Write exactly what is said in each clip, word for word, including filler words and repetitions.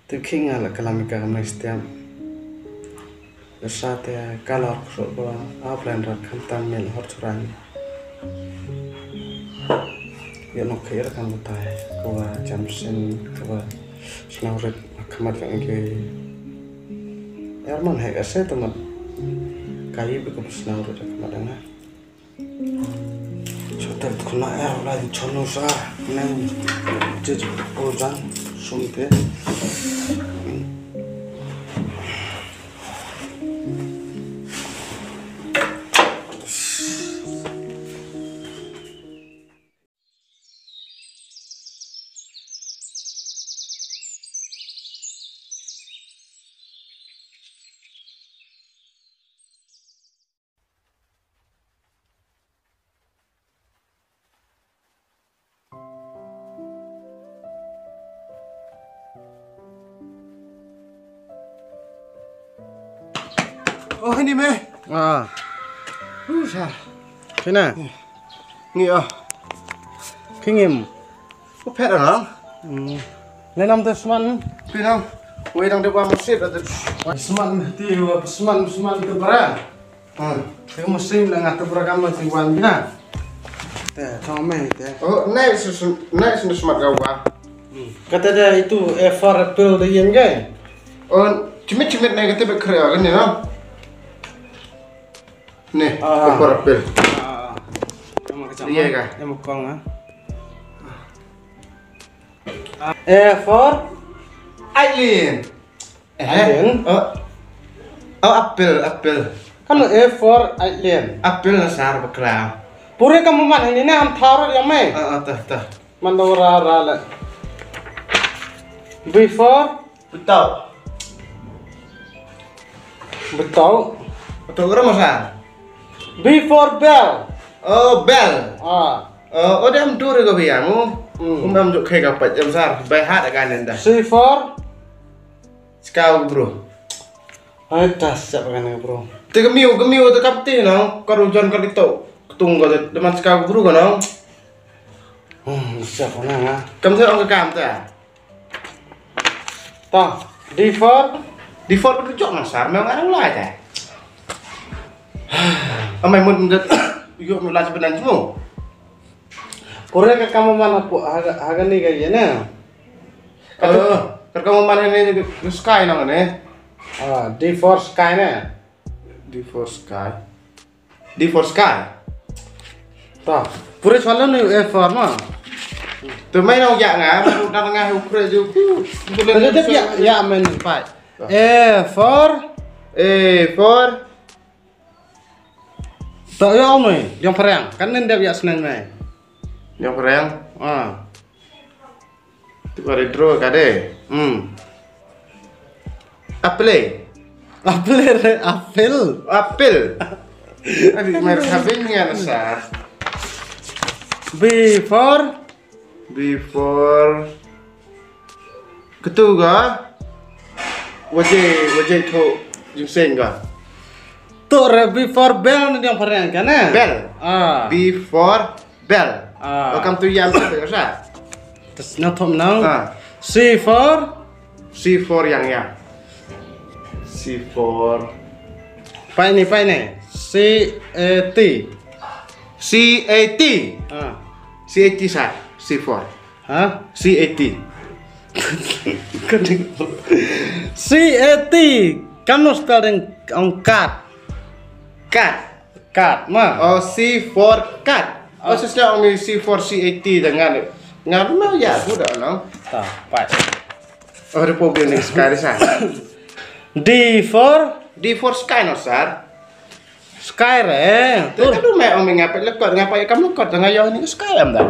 Te khing nga la ka lam ka kamai stiam. Sa te ka lor khro ba a plan rak kham tam mel hor churan. Ya nok khair kam tai ko wa jam sin ko wa snow red khamat yang ke. Erman hai ase tamat kai bi ko snow red khamat nga. Chotel khna er la chono sa nang je ko jan sum te. Oh, ini me. Ah. Uh, sa. Kina. Ngi ah. Kingim. Ko phet ah. Hmm. Lenam te sman. Pinang. Wei dang de ba masjid ah te. Sman ti wa sman sman te bara. Hmm. Te masjid la ngat te bara kam ti wan bina. Te thong me te. Oh, nai su su nai su smat ga wa. Hmm. Kata da itu A for apple da yen gai. Oh, chimit chimit nai kata be kre ah ni no. Ni, ah. A for apple. Ah. Iya ka. Yang mukong ah. A for alien. Eh? Alien? Oh. Oh, apple, apple. Kan A for alien. Apple na sar bakla. Pure ka mumat ini na am tharo yang mai. Ah, ah, tah, tah. Mandora rale. B for? Betul. Betul. Betul kira masa? B for bell. Oh, bell. Ah. Oh, oh, dem dur ko biang. Hmm. Um, dem juk khe ka pat jam sar. Bai hat ka nenda. C for? Skau bro. Hai tas siap ka nenda bro. Te kemiu, kemiu te kapti no. Karu jon ka dito. Ketung ka te. Demat skau bro ka no. Hmm, siap ka nenda. Kam te ong ka kam te. Ta, D for? D for betul jok nang sar, memang orang lah aja. Amai mut mut yo mut lah sebenarnya semua. Pura ka kamu mana pu haga haga ni ga ye na. Eh, ka kamu mana ni sky nang ni. Ah, D for sky na. D for sky. D for sky. Ta. Pure chwala ni A for ma. Tu mai nong ya nga, ma tu nang nga hu pure ju. Ka dep ya ya men pai. A for. A for. Ta ya ong ni, yang phareng. Kan nen dep ya sneng mai. Yang phareng. Ah. Tu kare draw ka de. Hmm. Apple. Apple re, apple. Apple. Abi mer habin ni ana sa. B for? B for. Ketu ga. Waje, waje tu jingsen ga. Tu re B for bell ni yang phareng kan eh? Bell. Ah. B for Bell. Ah. Welcome to Yam Bell, sa. Tas na thom nang. Ah. C for? C for yang yang. C for. Pai ni, pai ni. C A T. C A T. Ah. C A T sa. C for. Ha? C A T. C A T. Kamu spelling ong cat. Cat. Cat ma. Oh, C for cat. Oh, sis na ong ni C for C A T dengan. Ngan ma ya bu da nang. Ta, pat. Oh, ada problem ni sekali sa. D for? D for sky no sar. Sky re. Tu kan du me ong ni ngapa lekot ngapa kam lekot dengan yo ni sky am da.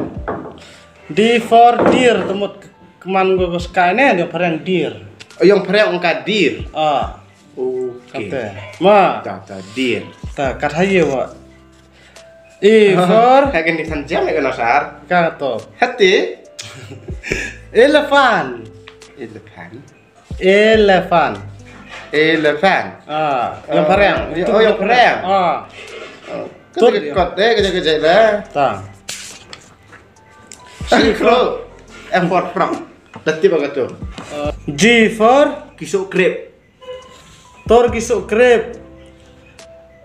D for deer temut keman go sky ne dia phareng deer. Oh, yang phareng ong ka deer. Ah. Okay. Kata. Ma. Ta ta deer. Ta kat haye wa. E for? Hagen di san jam ya kena sar. Kato. Hati. Elephant. Elephant. Elephant. Elephant. Ah, yang phareng. Oh, yang phareng. Ah. Kot kot eh kerja kerja dah. Ta. Frog. Em for frog. Dati baga tu. G for? Ki soh krip. Tor ki soh krip.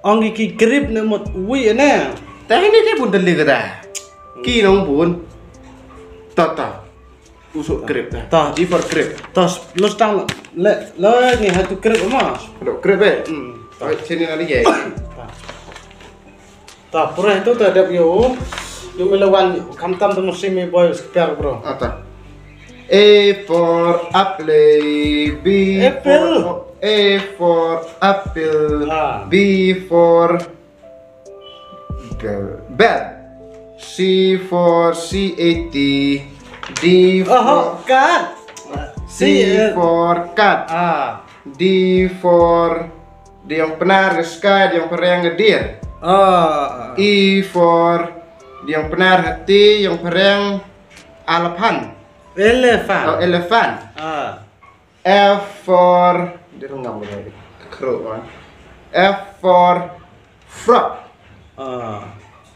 Ong ki krip ne mut wi ne. Te ini ke bun dali kata. Ki nong bun. Ta ta. U soh krip ta. Ta. G for krip. Ta, los tang le, le ni ha tu krip mas. Lo krip eh. Hmm. Ta. Ai, sini nari ye. Ta. Ta pura itu ta dep yo. Yo melawan kam tam tu mesti me boy sekitar bro. Ata. A for apple, B Apple. for A for apple, Ah. B for girl, bell, C for C A T, D for Oh, cat. C C, eh. for cat, Ah. D for D ong pnar ke sky, D ong phareng ke deer. Ah. E for D ong pnar hati, D ong phareng elephant. Elephant. Oh, elephant. Ah. F for, dia ngam boleh. Kro kan. F for frog. Ah.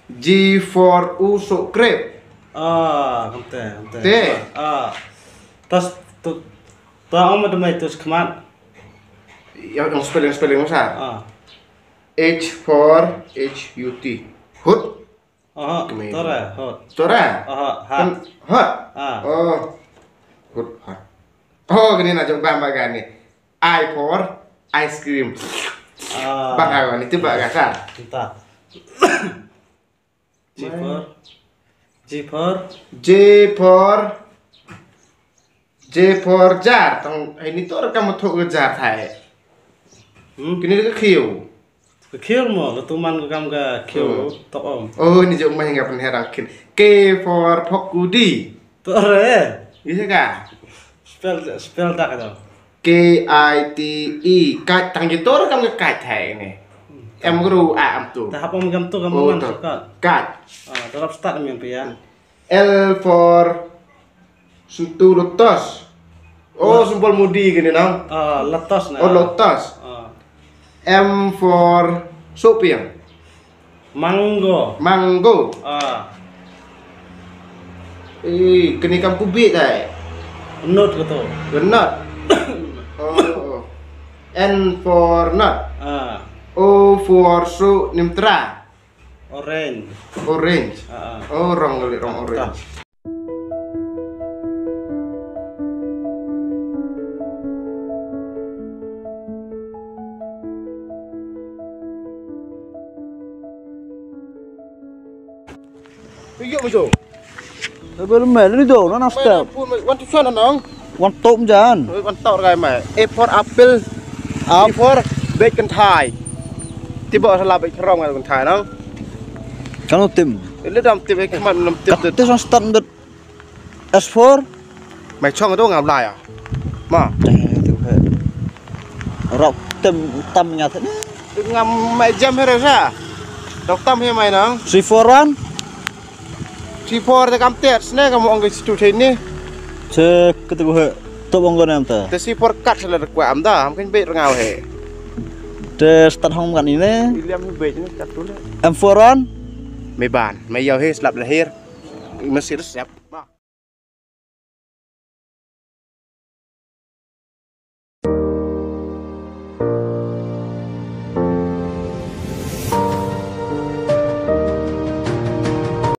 G for u soh krip. Ah, kamte, kamte. Te. Ah. Tas tu, tu ang ma demai tu sekemat. Ya, yang spelling, spelling besar. Ah. H for H U T. Hut. Aha, Kemai. Tora, hot. Tora. Aha, hot. Kan hot. Ah. Oh. Hut, hot. Oh, kini na jong bang baga ni. I for ice cream. Ah. Bang ayo ni tu baga sa. Entah. G for, G for, J for, J for jar. Tang ini tu rekam tu jar thai. Hmm? Kini ke khiu. Ke khiu mo, lo tu man ke kam ke khiu Hmm. tok om. Oh, ini jom mai ngap ni herang kin. K for phokudi. Tu re. Iya ka? Spell, spell dak tu. K I T E, kite, tang ji tor kam ke kite hai ini. Em gru a am tu. Tahap om kam tu kam Oh, man tu. Suka. Kite. Ah, terap start yang pia. L for sentu lotus. Oh, sempol mudi gini nang. Ah, lotus na. Oh, lotus. Ah. M for sopiang. Mango. Mango. Ah. Eh, kini kam kubik dai. Nut gitu. Genot. Oh. N for nut. Ah. O for su nimtra. Orange. Orange. Ah, ah. Oh, rong kali rong orange. Iyo, betul. Sabar mel ni do, na nafta. Wan tu sana nang. Wan tom jan. Wan tor gai mai. A for apple. Up. B for bek kentai. Tiba salah bek kerong gai kentai nang. Kanu tim. Ini dam tim ek man nam tim tu. Tis on start bet. S for? Mai chong tu ngam lai ah. Ma. Rok tem tam nya te. Ngam mai jam hera sa. Dok tam he mai nang. C for one? C for te kam te sne kam ong ke situ te ni. Che ke tu he. Tu ong ko nam te. Te C for kat sala kwa am da. Am kan be ngau he. Te start hong kan ini. Iliam he be ni kat tu le. M for one? Me ban. Me yau he slap lahir. Masih resep.